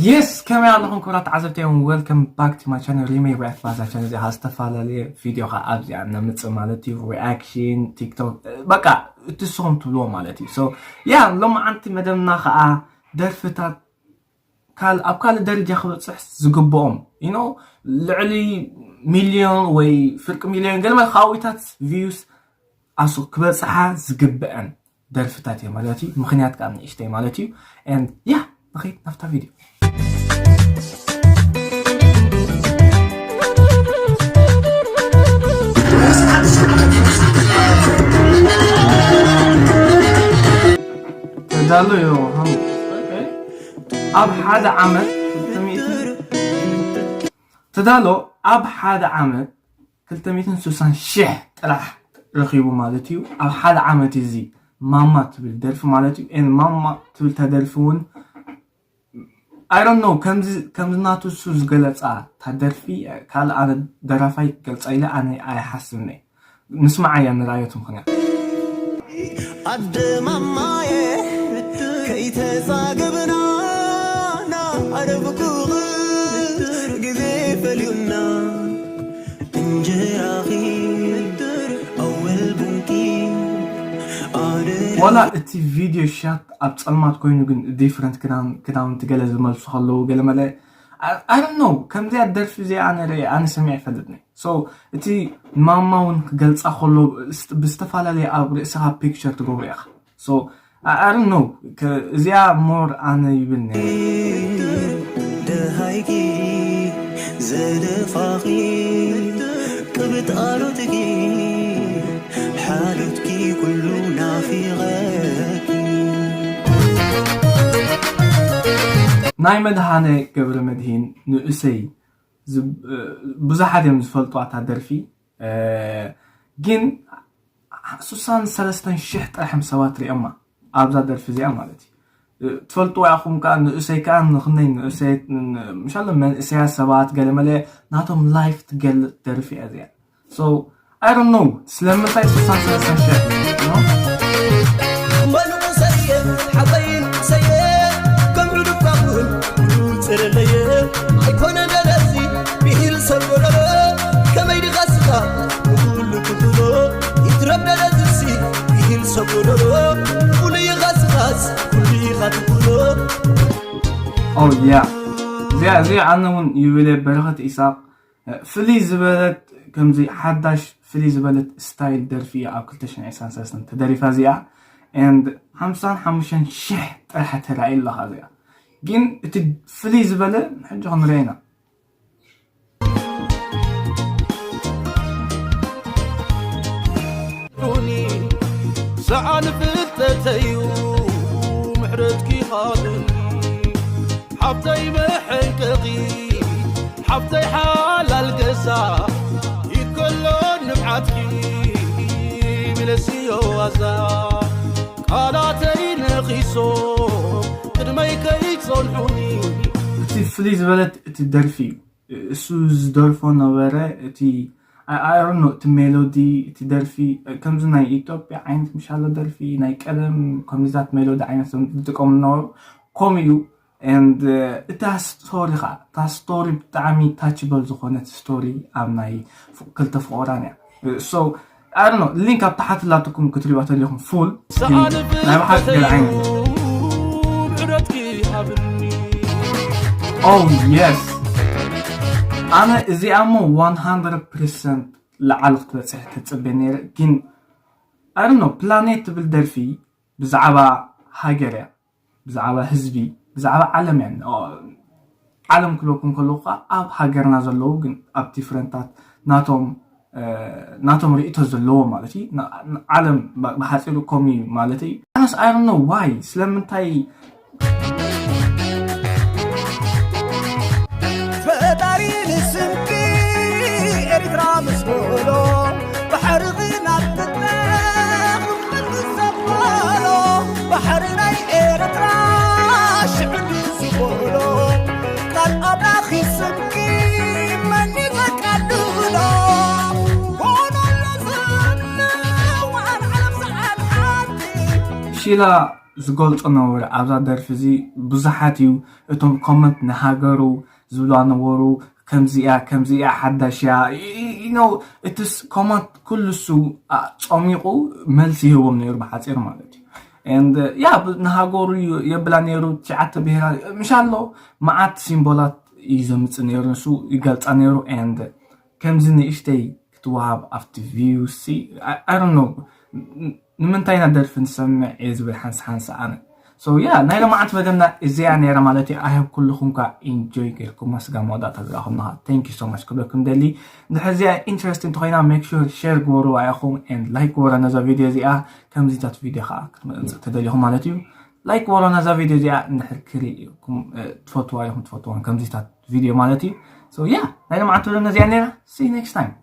Yes፣ ከመይ ኣለኹም ክቡራት ተዓዘብቲ? Welcome back to my channel. ሪመይ ሪያክት ባዛ ቻነል እዚኣ ዝተፈላለየ ቪድዮ ኸዓ ኣብዚኣ ነምፅእ ማለት እዩ። ሪኣክሽን፣ ቲክቶክ፣ በቃ እቲ ንስኹም ትብልዎ ማለት እዩ። So yeah፣ ሎማዓንቲ መደብና ኸዓ ደርፍታት ካል ኣብ ካልእ ደረጃ ክበፅሕ ዝግብኦም you know ልዕሊ ሚልዮን ወይ ፍርቂ ሚልዮን ገለ ማለት ካብኡታት ቪውስ ኣሱ ክበፅሓ ዝግብአን ደርፍታት እየ ማለት እዩ። ምኽንያት ከዓ ንእሽተይ ማለት እዩ። And yeah፣ ንኸይድ ናብታ ቪድዮ። ተዳሎ ዮ ሃም ኣብ ሓደ ዓመት ክልተ ሚእቲ ተዳሎ ኣብ ሓደ ዓመት ክልተ ሚእትን ስሳን ሽሕ ጥራሕ ረኺቡ ማለት እዩ። ኣብ ሓደ ዓመት እዚ ማማ ትብል ደርፊ ማለት እዩ። And ማማ ትብል ተደርፊ እውን I don't know፣ ከምዚ ከምዚ ናቱ እሱ ዝገለጻ እታ ደርፊ ካልእ ኣነ ደራፋይ ክገልጻ ኢለ ኣነ ኣይሓስብን እየ። ንስማዓያ ንርኣዮ እቲ ምኽንያት። ኣደ ማማየ ከይተዛገብና ኣረብኩ ግዜ ፈልዩና እንጀራኺ ኣወል ቡንኪ ኣደ ዋላ እቲ ቪድዮ ሻት ኣብ ጸልማት ኮይኑ ግን ዲፍረንት ክዳን ክዳውንቲ ገለ ዝመልሱ ከለዉ ገለ መለ I don't know ከምዚኣ ደርፊ እዚኣ ኣነ ርኤ ኣነ ሰሚዐ ይፈልጥኒ። So እቲ ማማ እውን ክገልጻ ከሎ ብዝተፈላለየ ኣብ ርእስኻ ፒክቸር ትገብሮ ኢኻ። So I don't know እዚኣ ሞር ኣነ ይብል ነይረ። ደሃይኪ ዘደፋኺ ቅብጣሮትኪ ሓሉትኪ ኩሉ ናፊቐኪ። ናይ መድሃነ ገብረ መድሂን ንእሰይ ብዙሓት እዮም ዝፈልጡ ኣታ ደርፊ። ግን ስሳን ሰለስተን ሽሕ ጥራሕ እዮም ሰባት ሪኦማ ኣብዛ ደርፊ እዚኣ ማለት እዩ። ትፈልጥዋ ኢኹም ከዓ ንእሰይ ከዓ ንክነይ ንእሰይ ምሻሎ መንእሰያ ሰባት ገለመለ ናቶም ላይፍ ትገልፅ ደርፊ እያ እዚኣ። So I don't know ስለምንታይ ስሳን ሰለስተን ሽሕ ነው? መንእሰየ ሓወይ ንእሰየ ከም ዕዱካ እውን ጽለለየ ኣይኮነ ደለዚ ብሂል ሰብ ጎደሎ ከመይ ድኻ ስኻ ንኩሉ ክትሎ ይትረፍ ደለዝሲ ብሂል ሰብ ጎደሎ ኩሉ ይኻ ስኻስ ኩሉ ይኻ ትኩሎ። Oh yeah እዚኣ እዚኣ ኣነ እውን ይብለ በረኸት ኢሳቅ ፍልይ ዝበለት ከምዚ ሓዳሽ ፍልይ ዝበለት ስታይል ደርፊ እያ ኣብ ክልተ ሽሕን ዕስራን ሰለስተን ተደሪፋ እዚኣ and ሓምሳን ሓሙሽተን ሽሕ ጥራሕ ተራእዩ ኣለኻ እዚኣ ግን እቲ ፍልይ ዝበለ ሕጂ ክንሪኦ ኢና። ዑኒ ሰዓን ፍልጠተዩ ምሕረትኪ ሃብኒ ሓፍተይ መሐንቀቒ ሓፍተይ ሓላል ገዛ ይከሎ ንብዓትኪ ምለስዮ ዋዛ ቃላተይ ነኺሶ ቅድመይ ከይጸንሑኒ እቲ ፍልይ ዝበለት እቲ ደርፊ እዩ እሱ ዝደርፎ ነበረ እቲ ኣሮኖ እቲ ሜሎዲ እቲ ደርፊ ከምዚ ናይ ኢትዮጵያ ዓይነት ምሻሎ ደርፊ ናይ ቀደም ኮሚዛት ሜሎዲ ዓይነት ዝጥቀሙ ነበሩ ከምኡ እዩ and እታ ስቶሪ ኸዓ እታ ስቶሪ ብጣዕሚ ታችበል ዝኾነት ስቶሪ ኣብ ናይ ክልተ ፍቑራን እያ so ኣርኖ ሊንክ ኣብ ታሓት ላትኩም ክትሪዋ ተሊኹም ፉል ናይ ብሓቂ ገለ ዓይነት oh yes ኣነ እዚኣ ሞ one hundred percent ላዓሊ ክትበፅሕ ተፅበ ነይረ ግን ኣርኖ ፕላኔት ትብል ደርፊ ብዛዕባ ሃገር እያ ብዛዕባ ህዝቢ ብዛዕባ ዓለም እያ ዓለም ክብለኩም ከለኩ ከዓ ኣብ ሃገርና ዘለዉ ግን ኣብ ዲፍረንታት ናቶም ናቶም ርእቶ ዘለዎ ማለት እዩ ዓለም ብሓፂሩ ኮም እዩ ማለት እዩ ኣነስ ኣይሮኖ ዋይ ስለምንታይ ፈጣሪ ንስምኪ ኤርትራ ምስ በሎ ባሕሪ ናትትነ ባሕሪ ናይ ኤርትራ ሽዕሉ ዝበሎ ቃል ኣምላኽ ይስምኪ መን ይዘቃልሎ ሆኖሎ ዘለዋን ዓለም ሰዓት ሓንቲ ሺላ ዝገልጾ ነበረ ኣብዛ ደርፊ እዚ። ብዙሓት እዩ እቶም ኮመንት ንሃገሩ ዝብላ ነበሩ። ከምዚኣ ከምዚኣ ሓዳሽ እያ። You know, እቲ ኮመንት ኩሉ እሱ ጸሚቑ መልሲ ይህቦም ነይሩ ብሓፂር ማለት እዩ። And yeah, ንሃገሩ የብላ ነይሩ። ትሽዓተ ብሄራት ምሻሎ፣ መዓት ሲምቦላት እዩ ዘምፅእ ነይሩ፣ ንሱ ይገልፃ ነይሩ። And ከምዚ ንእሽተይ ክትወሃብ ኣብቲ ቪው ሲ፣ I don't know ንምንታይ ኢና ደርፊ ንሰምዕ እየ ዝብል ሓንስ ሓንስ ኣነ። So yeah, ናይ ሎማዓንቲ መደብና እዚኣ ነይራ ማለት እዩ። I hope ኩልኹም ካ ኢንጆይ ጌርኩም መስጋ መወዳእታ ዝረኣኹምና። Thank you so much ክብለኩም ደሊ። እንድሕር እዚኣ ኢንትረስቲንግ እንተኮይና make sure ሼር ግበሩ ኣያኹም and ላይክ ግበሩ ነዛ ቪድዮ እዚኣ። ከምዚታት ቪድዮ ከዓ ክትመፅእ ተደሊኹም ማለት እዩ። ላይክ ግበሩ ነዛ ቪድዮ እዚኣ። እንድሕር ክሪእኩም ትፈትዋ ኢኹም ትፈትዋን ከምዚታት ቪድዮ ማለት እዩ። So yeah, ናይ ሎማዓንቲ መደብና እዚኣ ነይራ። See you next time.